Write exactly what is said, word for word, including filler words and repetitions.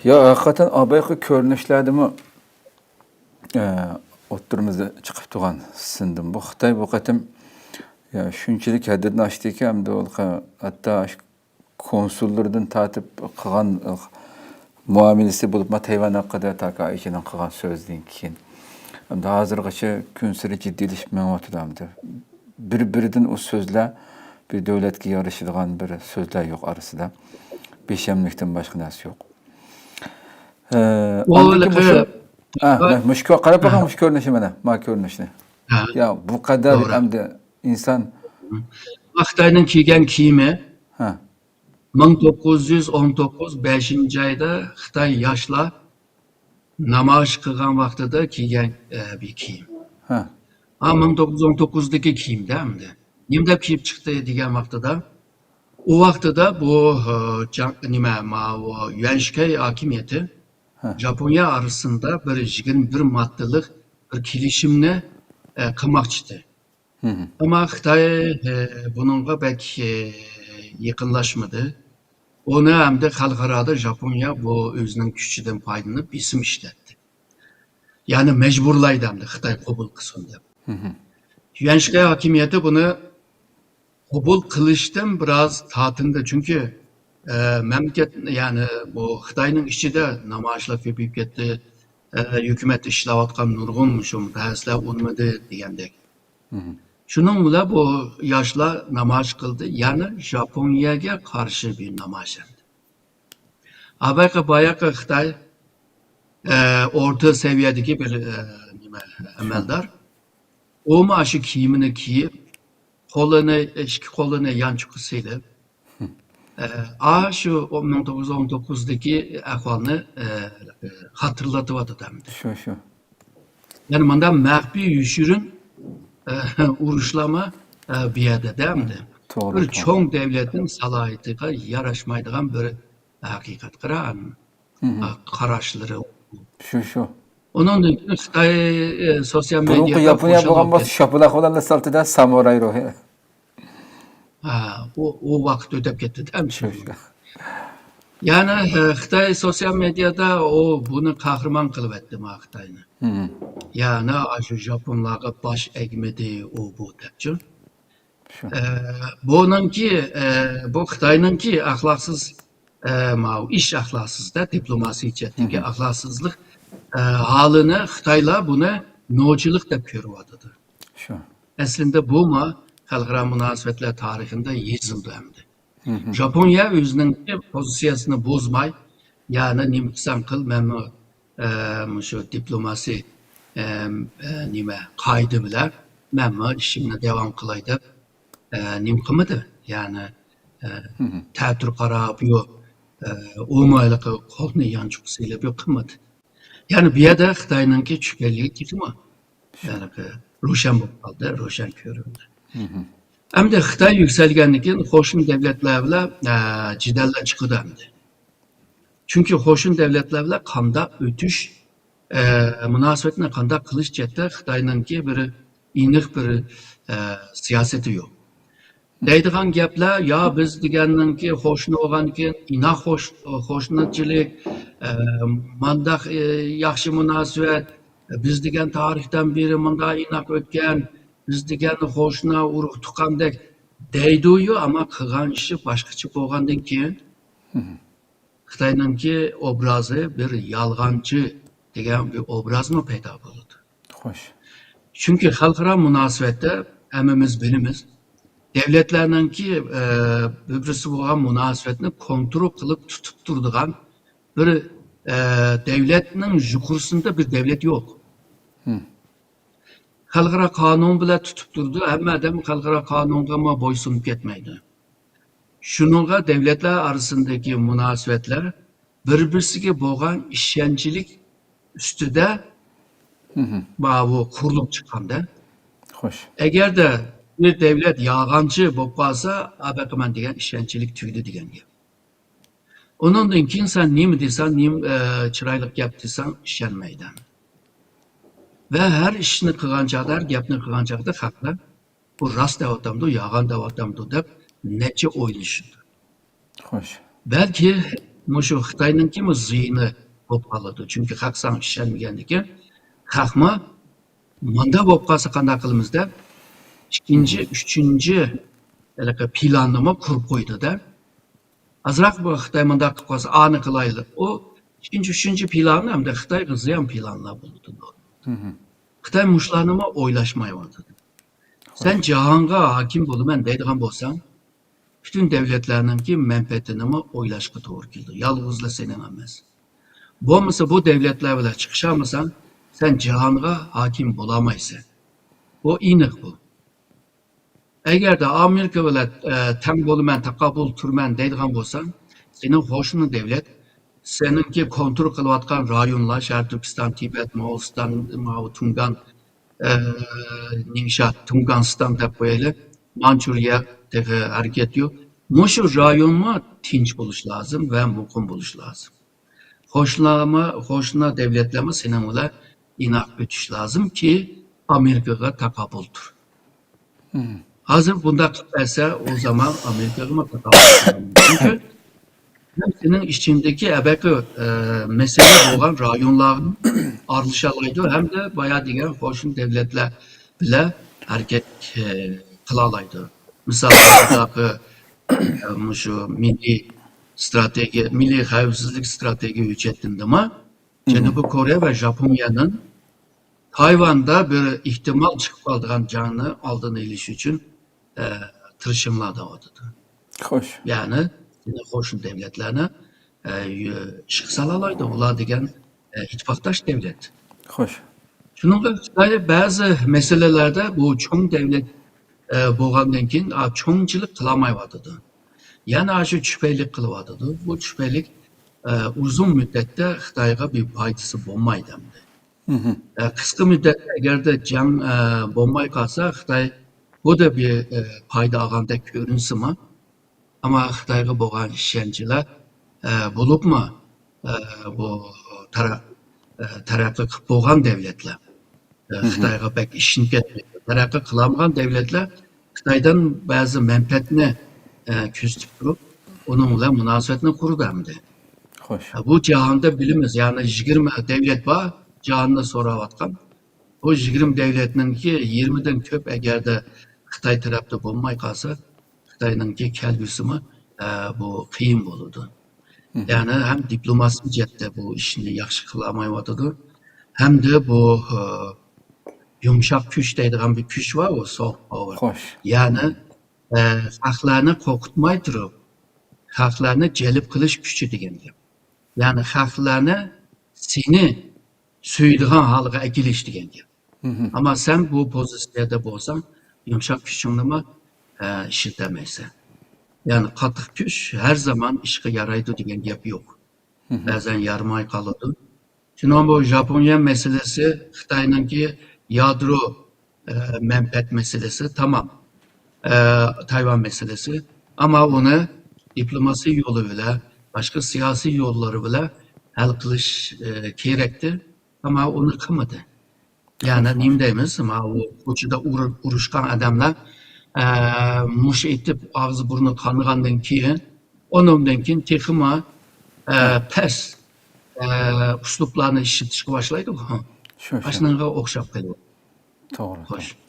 يا، ھەقىقەتەن ئابايقى كۆرۈنۈشلەردىمۇ، ئە، ئوتتۇرىمىزدا چىقىپ تۇرغان سىندىم. بۇ خىتاي بۇ قېتىم، يا، شۇنچىلىك ھەددىدىن ئاشتىكى، ئەمدى ئۇ ھەتتا ئاشۇ كونسۇللىرىدىن تارتىپ قىلغان، ئە، مۇئامىلىسى بولۇپمۇ تەيۋەن ھەققىدە تاكا ئايچىنىڭ قىلغان سۆزىدىن كېيىن. ئەمدى ھازىرغىچە كۈنسېرى جىددىيلىشىپ مېڭىۋاتىدۇ ئەمدى. بىر-بىرىدىن ئۇ سۆزلەر، بىر دۆلەتكە يارىشىدىغان بىر سۆزلەر يوق ئارىسىدا. بىشەملىكتىن باشقا نەرسە يوق. ئە، ئۇ ئاندىن كېيىن ھېلىقى مۇشۇ، ئە، مە-، مۇشۇ كۆ-، قاراپ باقاڭ، ھە. مۇشۇ كۆرۈنۈشنى مانا، ما كۆرۈنۈشنى. ھە. يا، بۇ قەدەر توغرا. ئەمدى ئىنسان. خىتاينىڭ كىيگەن كىيىمى ھە. مىڭ توققۇز يۈز ئون توققۇز بەشىنچى ئايدا خىتاي ياشلار نامايىش قىلغان ۋاقتىدا كىيگەن، ئە، بىر كىيىم. ھە. ھا، مىڭ توققۇز يۈز ئون توققۇزدىكى كىيىمدە ئەمدى. نېمە دەپ كىيىپ چىقتى دېگەن ۋاقتىدا، ئۇ ۋاقتىدا بۇ، ئە، جاڭ-، نېمە، ماۋۇ يۈەنشىكەي ھاكىمىيىتى ھە. ژاپونىيە ئارىسىدا بىر يىگىرمە بىر ماددىلىق بىر كېلىشىمنى، ئە، قىلماقچى ئىدى. ھە ھە. ئەمما خىتاي، ئە، بۇنىڭغا بەك، ئە، يېقىنلاشمىدى. ئۇنى ئەمدى خەلقئارادا ژاپونىيە بۇ ئۆزىنىڭ كۈچىدىن پايدىلىنىپ بېسىم ئىشلەتتى. يەنى مەجبۇرلايدۇ ئەمدى خىتاي قوبۇل قىلسۇن دەپ. ھە ھە. يۈەنشىكەي ھاكىمىيىتى بۇنى قوبۇل قىلىشتىن بىراز تارتىندى. چۈنكى، ئە، مەملىكەت، يەنى بۇ خىتاينىڭ ئىچىدە نامايىشلار كۆپىيىپ كەتتى. ئە، ھۆكۈمەتتە ئىشلەۋاتقان نۇرغۇن مۇشۇ مۇتەخەسسىسلەر ئۇنىمىدى دېگەندەك. ھە ھە. شۇنىڭ بىلەن بۇ ياشلار نامايىش قىلدى. يەنى ژاپونىيەگە قارشى بىر نامايىش ئەمدى. ئابايقى باياقى خىتاي، ئە، ئورتا سەۋىيەدىكى بىر، ئە، نېمە، ئەمەلدار. ئۇمۇ ئاشۇ كىيىمىنى كىيىپ، قولىنى، ئىككى قولىنى يانچۇققا سېلىپ، ئە، ئاشۇ مىڭ توققۇز يۈز ئون توققۇزدىكى ئەھۋالنى، ئە، خاتىرىلىتىۋاتىدۇ ئەمدى. شۇ، شۇ. يەنى مۇنداق مەخپىي يوشۇرۇن، ئە، ئۇرۇشلارمۇ، ئە، بۇ يەردە دەمدى. توغرا، بىر توغرا. چوڭ دۆلەتنىڭ سالاھىيىتىگە ياراشمايدىغان بىر ھەقىقەت قىران، ھە ھە. ئە، قاراشلىرى. شۇ، شۇ. ئۇنىڭدىن كېيىن خىتاي، ئە، سوتسىيال بۇرۇنقى مېدىيادا ياپونىيە بولغان قوشۇلۇپ بولسا، كەتتى. شاپىلاق بىلەن سالتىدا سامۇراي روھى. ھە، ئۇ، ئۇ ۋاقىت ئۆتۈپ كەتتى دە، شۇ، شۇ. يەنى، ئە، خىتاي سوتسىيال مېدىيادا ئۇ بۇنى قەھرىمان قىلىۋەتتى، ما خىتاينى. ھە. يەنى ئاشۇ ژاپونلارغا باش ئەگمىدى، ئۇ بۇ دەپچۇ. شۇ. ئە، بۇنىڭكى، ئە، بۇ خىتاينىڭكى ئەخلاقسىز، ئە، ماۋۇ ئىش ئەخلاقسىز دە، دىپلوماسىي جەھەتتىكى ھە ھە. ئەخلاقسىزلىق، ئە، ھالىنى خىتايلار بۇنى نوچىلىق دەپ كۆرۈۋاتىدۇ. شۇ. ئەسلىندە بۇمۇ خەلقئارا مۇناسىۋەتلەر تارىخىدا يېزىلدى ئەمدى. ھە ھە. ژاپونىيە ئۆزىنىڭكى پوزىتسىيەسىنى بۇزماي، يەنى نېمە قىلساڭ قىل، مەنمۇ، ئە، مۇشۇ دىپلوماسىي، ئە، ئە، نېمە، قائىدە بىلەن مەنمۇ ئىشىمنى داۋام قىلاي دەپ، ئە، نېمە قىلمىدى. يەنى، ئە، ھە ھە. تەتۈر قاراپ، يو، ئە، ئۇمۇ ھېلىقى قولىنى يانچۇققا سېلىپ، يو، قىلمىدى. يەنى بۇ يەردە خىتاينىڭكى چۈشكەنلىكى تېخىمۇ ھېلىقى روشەن بولۇپ قالدى، روشەن كۆرۈندى. ھە ھە. ئەمدى خىتاي يۈكسەلگەندىن كېيىن قوشنا دۆلەتلەر بىلەن، ئە، جېدەللەر چىقىدۇ ئەمدى. چۈنكى قوشنا دۆلەتلەر بىلەن قانداق ئۆتۈش، ئە، مۇناسىۋەتنى قانداق قىلىش جەھەتتە خىتاينىڭكى بىر ئېنىق بىر، ئە، سىياسىتى يوق. دەيدىغان گەپلەر، يا بىز دېگەننىڭكى قوشنا بولغاندىكىن ئىناق قوش-، قوشنىچىلىك، ئە، مانداق، ئە، ياخشى مۇناسىۋەت، بىز دېگەن تارىختىن بېرى مۇنداق ئىناق ئۆتكەن، بىز دېگەن قوشنا ئۇرۇق تۇغقاندەك دەيدۇ-يۇ، ئەمما قىلغان ئىشى باشقىچە بولغاندىن كېيىن، ھە ھە. خىتاينىڭكى ئوبرازى بىر يالغانچى دېگەن بىر ئوبرازمۇ پەيدا بولىدۇ. خوش. چۈنكى خەلقئارا مۇناسىۋەتتە ھەممىمىز بىلىمىز، دۆلەتلەرنىڭكى، ئە، بىر-بىرسى بولغان مۇناسىۋەتنى كونترول قىلىپ تۇتۇپ تۇرىدىغان بىر، ئە، دۆلەتنىڭ يۇقىرىسىدا بىر دۆلەت يوق. ھە. خەلقئارا قانۇن بىلەن تۇتۇپ تۇرىدۇ، ھەممە ئادەم خەلقئارا قانۇنغىمۇ بويسۇنۇپ كەتمەيدۇ. شۇنىڭغا دۆلەتلەر ئارىسىندىكى مۇناسىۋەتلەر بىر-بىرسىگە بولغان ئىشەنچلىك ئۈستىدە ھە ھە. ماۋۇ قۇرۇلۇپ چىققاندا. خوش. ئەگەردە بىر دۆلەت يالغانچى بولۇپ قالسا، ئابەقىمەن دېگەن ئىشەنچلىك تۈگىدى دېگەن گەپ. ئۇنىڭدىن كېيىن سەن نېمە دېسەڭ، نېمە، ئە، چىرايلىق گەپ دېسەڭ، ئىشەنمەيدۇ. ۋە ھەر ئىشنى قىلغان چاغدا، ھەر گەپنى قىلغان چاغدا خەقلەر بۇ راست دەۋاتامدۇ، يالغان دەۋاتامدۇ دەپ نەچچە ئويلىشىدۇ. خوش. بەلكى مۇشۇ خىتاينىڭكىمۇ زىيىنى بولۇپ قالىدۇ. چۈنكى خەق ساڭا ئىشەنمىگەندىكىن، خەقمۇ ماندا بولۇپ قالسا قانداق قىلىمىز دەپ، ئىككىنچى، ئۈچىنچى ھېلىقى پىلاننىمۇ قۇرۇپ قويىدۇ-دە. ئازراق بۇ خىتاي مۇنداق قىلىپ قالسا، ئانى قىلايلى. ئۇ ئىككىنچى، ئۈچىنچى پىلانى ھەمدە خىتايغا زىيان پىلانلار بولىدۇ. خىتاي مۇشۇلارنىمۇ ئويلاشمايۋاتىدۇ. سەن جاھانغا ھاكىم بولىمەن دەيدىغان بولساڭ، پۈتۈن دۆلەتلەرنىڭكى مەنپەئەتىنىمۇ ئويلاشقا توغرا كېلىدۇ. يالغۇزلا سېنىڭ ئەمەس. بولمىسا بۇ دۆلەتلەر بىلەن چىقىشالمىساڭ، سەن جاھانغا ھاكىم بولالمايسەن. بۇ ئېنىق بۇ. ئەگەردە ئامېرىكا بىلەن، ئە، تەڭ بولىمەن، تاقابىل تۇرىمەن دەيدىغان بولساڭ، سېنىڭ قوشنا دۆلەت، سېنىڭكى كونترول قىلىۋاتقان رايونلار، شەرقىي تۈركىستان، تىبەت، موغۇلىستان، ماۋۇ تۇڭگان، ئە، نىڭشا، تۇڭگانىستان دەپ قويايلى، مانچۇرىيە تېخى ھەرىكەت يوق. مۇشۇ رايونمۇ تىنچ بولۇشى لازىم ۋە مۇقىم بولۇشى لازىم. قوشنىلارمۇ، قوشنا دۆلەتلەرمۇ سېنىڭ بىلەن ئىناق ئۆتۈش لازىمكى، ئامېرىكىغا تاقابىل تۇر. ھازىر بۇنداق قىلىپ بەرسە، ئۇ زامان ئامېرىكىغىمۇ تاقابىل تۇرالمايدۇ. چۈنكى ھەم سېنىڭ ئىچىڭدىكى ئەبەقى، ئە، مەسىلە بولغان رايونلارغا ئارىلىشالايدۇ ھەمدە بايا دېگەن قوشنا دۆلەتلەر بىلەن ھەرىكەت، ئە، قىلالايدۇ. مىسال، ئە، مۇشۇ مىللىي ستراتېگىيە، مىللىي خەۋپسىزلىك ستراتېگىيە ھۆججەتىنىدىمۇ جەنۇبىي كورېيە ۋە ژاپونىيەنىڭ تايۋاندا بىر ئېھتىمال چىقىپ قالىدىغان جەڭنى ئالدىنى ئېلىش ئۈچۈن، ئە، تىرىشىڭلار دەۋاتىدۇ. خوش. يەنى قوشنا دۆلەتلەرنى، ئە، يۆ-، ئىشقا سالالايدۇ. ئۇلار دېگەن، ئە، ئىتتىپاقداش دۆلەت. خوش. شۇنىڭغا خىتاي بەزى مەسىلىلەردە بۇ چوڭ دۆلەت، ئە، بولغاندىن كېيىن، ئا، چوڭچىلىق قىلالمايۋاتىدۇ. يەنە شۇ چۈپەيلىك قىلىۋاتىدۇ. بۇ چۈپەيلىك، ئە، ئۇزۇن مۇددەتتە خىتايغا بىر پايدىسى بولمايدۇ ئەمدى. ئە، قىسقا مۇددەتتە ئەگەردە جەڭ، ئە، بولماي قالسا، خىتاي بۇدا بىر، ئە، پايدا ئالغاندەك كۆرۈنسىمۇ، ئەمما خىتايغا بولغان ئىشەنچلەر، ئە، بولۇپمۇ، ئە، بۇ تەرەق-، ئە، تەرەققىي قىلىپ بولغان دۆلەتلەر، ئە، خىتايغا بەك ئىشىنىپ كەتمەيدۇ. تەرەققىي قىلالمىغان دۆلەتلەر خىتايدىن بەزى مەنپەئەتنى، ئە، كۆزىتىپ تۇرۇپ، ئۇنىڭ بىلەن مۇناسىۋەتنى قۇرىدۇ ئەمدى. خوش. ئە، بۇ جاھاندا بىلىمىز، يەنى يىگىرمە دۆلەت بار، جاھاندا سوراۋاتقان. بۇ يىگىرمە دۆلەتنىڭكى يىگىرمىدىن كۆپ ئەگەردە خىتاي تەرەپتە بولماي قالسا، خىتاينىڭكى كەلگۈسىمۇ، ئە، بۇ قىيىن بولىدۇ. يەنى ھەم دىپلوماسىي جەھەتتە بۇ ئىشنى ياخشى قىلالمايۋاتىدۇ، ھەمدە بۇ، ئە، يۇمشاق كۈچ دەيدىغان بىر كۈچ بار، ئۇ سوفت پاور. خوش. يەنى، ئە، خەقلەرنى قورقۇتماي تۇرۇپ، خەقلەرنى جەلپ قىلىش كۈچى دېگەن گەپ. يەنى خەقلەرنى سېنى سۆيىدىغان ھالغا ئەكېلىش دېگەن گەپ. ئەمما سەن بۇ پوزىتسىيەدە بولساڭ، يۇمشاق كۈچۈڭنىمۇ، ئە، ئىشلىتەلمەيسەن. يەنى قاتتىق كۈچ ھەر زامان ئىشقا يارايدۇ دېگەن گەپ يوق. بەزەن يارىماي قالىدۇ. شۇنىڭ بۇ ژاپونىيە مەسىلىسى، خىتاينىڭكى يادرو، ئە، مەنپەئەت مەسىلىسى، تامام. ئە، تايۋان مەسىلىسى. ئەمما ئۇنى دىپلوماسىي يولى بىلەن، باشقا سىياسىي يوللىرى بىلەن ھەل قىلىش، ئە، كېرەكتى. ئەمما ئۇنى قىلمىدى. يەنى نېمە دەيمىز؟ ماۋۇ كوچىدا ئۇر-، ئۇرۇشقان ئادەملەر، ئە، مۇشت ئېتىپ ئاغزى بۇرنى قانىغاندىن كېيىن، ئۇنىڭدىن كېيىن تېخىمۇ، ئە، پەس، ئە، ئۇسلۇبلارنى ئىشلىتىشكە باشلايدۇ. شۇ، شۇ. ئاشۇنىڭغا ئوخشاپ قېلىۋاتىدۇ. توغرا، خوش. توغرا.